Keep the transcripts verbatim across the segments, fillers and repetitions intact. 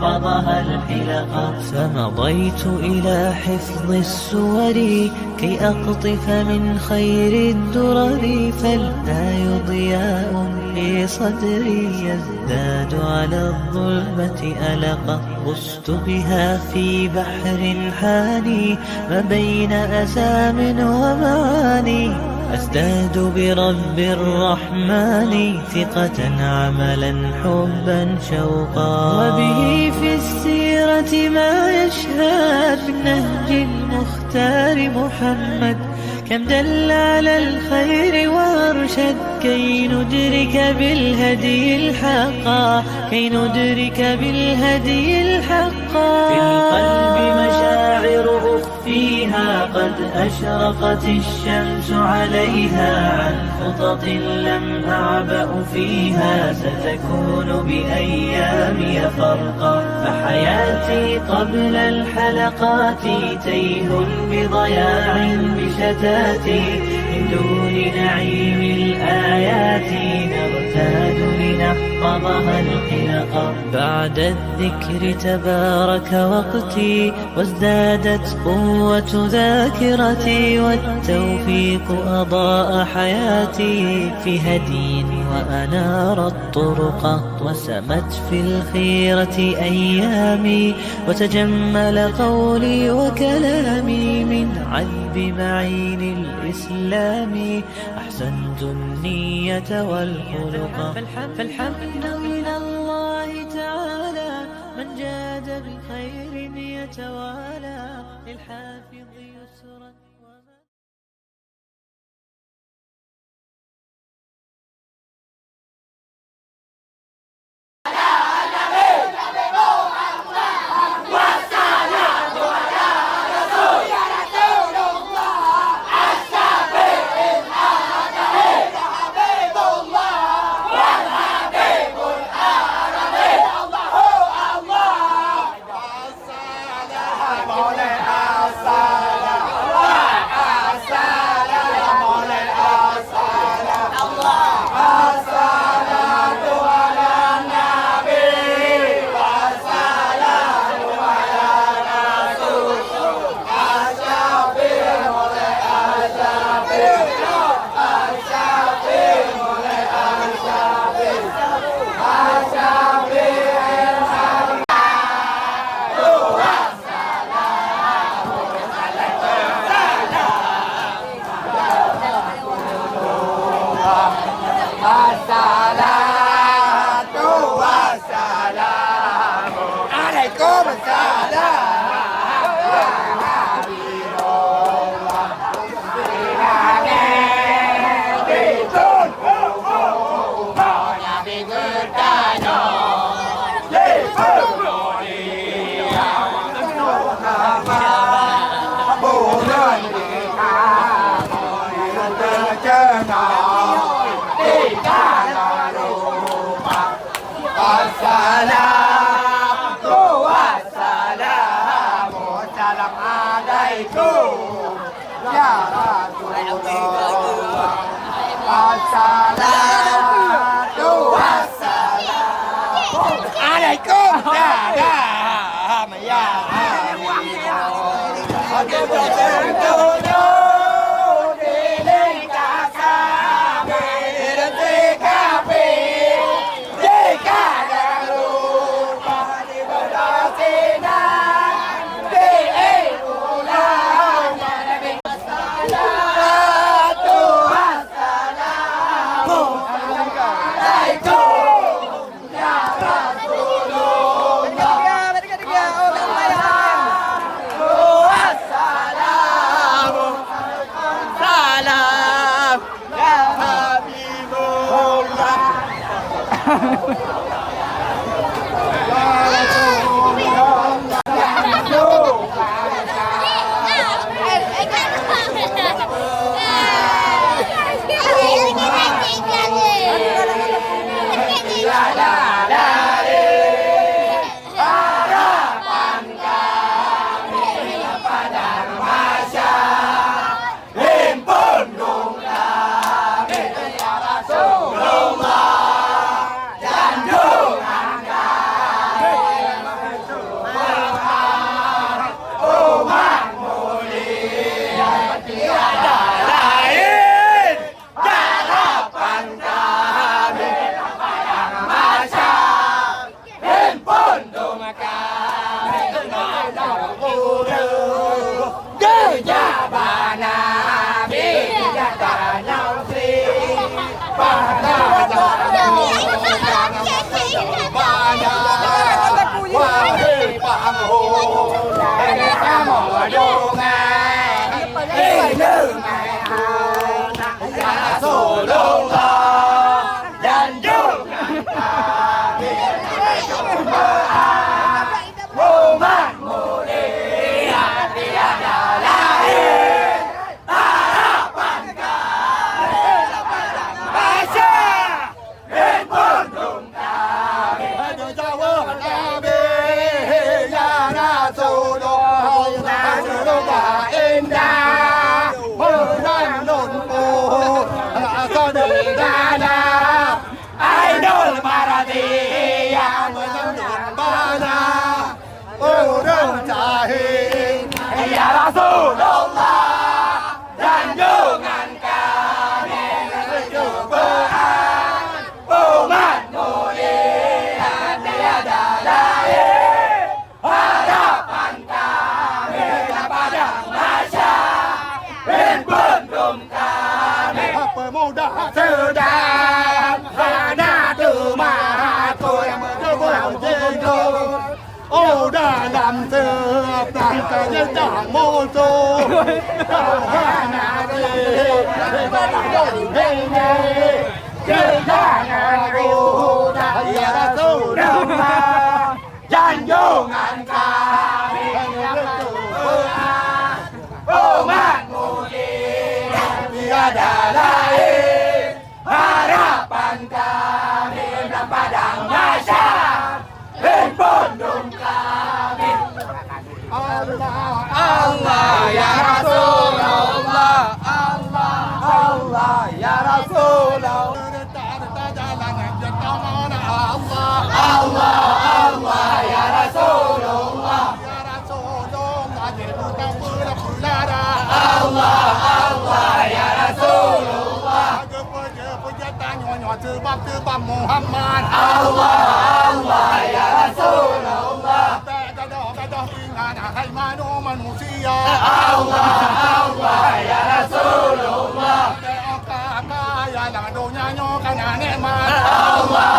بعضها الحلقة. فمضيت إلى حفظ السور كي أقطف من خير الدرر، فالآي ضياء في صدري يزداد على الظلمة ألقا. غصت بها في بحر حاني ما بين أسام ومعاني، أزداد برب الرحمن ثقة، عملا، حبا، شوقا. وبه في السيرة ما يشهد من نهج المختار محمد، كم دل على الخير وأرشد، كي ندرك بالهدي الحقا، كي ندرك بالهدي الحقا. في القلب مشاعر أخفيها قد أشرقت الشمس عليها، عن خطط لم أعبأ فيها، ستكون بأيامي فرقا. فحياتي قبل الحلقات تيه بضياع بشتات، من دون نعيم الآيات نرتاد لنحفظها الحلقا. بعد الذكر تبارك وقتي، وازدادت قوة ذاكرتي، والتوفيق أضاء حياتي، في هدي وأنار الطرق، وسمت في الخيرة أيامي، وتجمل قولي وكلامي من عذب معين الإسلام. أحسنت النية والخلق، فالحمد، فالحمد من الله تعالى، من جاد بخير يتوالى، للحافظ يسرا وما الصلاة والسلام عليكم السلام يا حبيب الله. Assalatu wassalamu, salam alaikum. Ya Rasulullah, assalatu wassalamu alaikum. Salam, ya Habibullah. Salam. Ya Habibullah. Ainul Maradi nyang meunan bana ureueng syahid. Ya Rasulullah, janjongan kami, umat mulia tiada lain. Harapan kami na padang mahsyar, himpun dum kami pemuda sedang hana teuma aku nyang meujeuet. Oh, dalam seutang keujeuet musoh, hana jeuet, jeuet, jeuet, jeuet, ya Rasulullah. Janjongan kami umat mulia tiada lain. Harapan kami na padang mahsyar, himpun dum kami. Allah, Allah, ya Rasulullah. Allah, Allah, ya Rasulullah. Allah, Allah, ya Rasulullah. Ya Rasulullah, jeuet buta peula-peula dah. Allah, Allah, ya Rasulullah. Peujeuet-peujeuet tanyoe nyoe seubab-seubab Muhammad. Allah, Allah, ya Rasulullah. Bèk gadôh-gadôh ingat, hai manoe manusia. Allah, Allah, ya Rasulullah. Bèk ka kaya lam donya nyoe kana nikmat. Allah,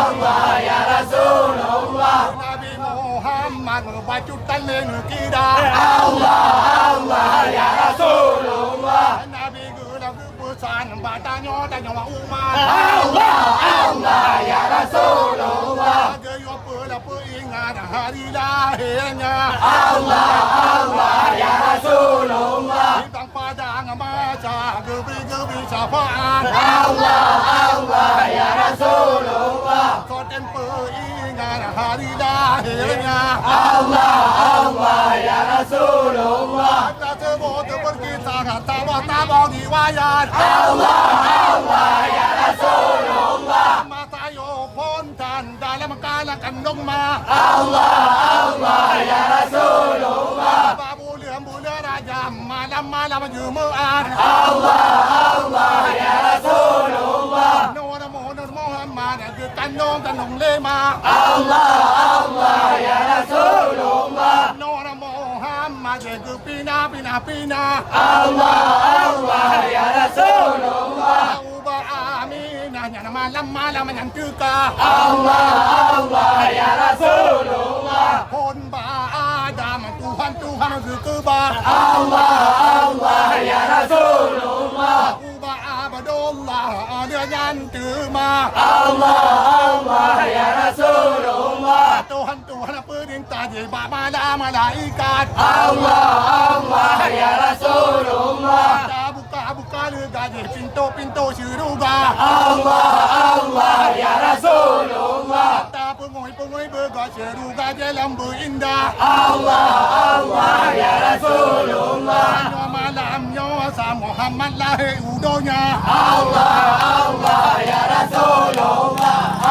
Allah, ya Rasulullah. Nabi Muhammad meubacut tan lé neukira. Allah, Allah, ya Rasulullah. Nabi geulah geupeusan bak tanyoe, tanyoe umat. Allah, Allah, ya Rasulullah. Geuyue peula peuingat hari lahirnya. Allah, Allah, ya Rasulullah. Padang mahsyar geubri-geubri syafaat. Allah, Allah, ya Rasulullah. Soe tem peuingat hari lahirnya. Allah, Allah, ya Rasulullah. Taseuboh teupeukisah, saboh-saboh riwayat. Allah, Allah, ya Rasulullah. Matayoe phon tan dalam kala kandong ma. Allah, Allah, ya Rasulullah. Bak buleuen-buleuen Rajab, malam-malam Jumaat. Allah, Allah, ya Rasulullah. Nur, Nur Muhammad geukandong, kandong lé ma. Allah, Allah, ya Rasulullah. Nur Muhammad geupina, pina, pina. Allah, Allah, ya Rasulullah. Ubat Aminah nyan malam-malam nyan teuka. Allah, Allah, ya Rasulullah. Phon bak Adam, Tuhan, Tuhan geukeubah. Allah, Allah, ya Rasulullah. Ubat Abdullah, lheueh nyan teuma. Allah, Allah, ya Rasulullah. Tuhan, Tuhan peurintah jih bak mala-, malaikat. Allah, Allah, ya Rasulullah. Tabuka-buka lé gaséh pintoe-pintoe syeuruga. Allah, Allah, ya Rasulullah. Tapeungui-peungui beuga syeuruga jih lom beuindah. Allah, Allah, ya Rasulullah. Nyoe malam nyoe sa Muhammad lahé u donya. Allah, Allah, ya Rasulullah.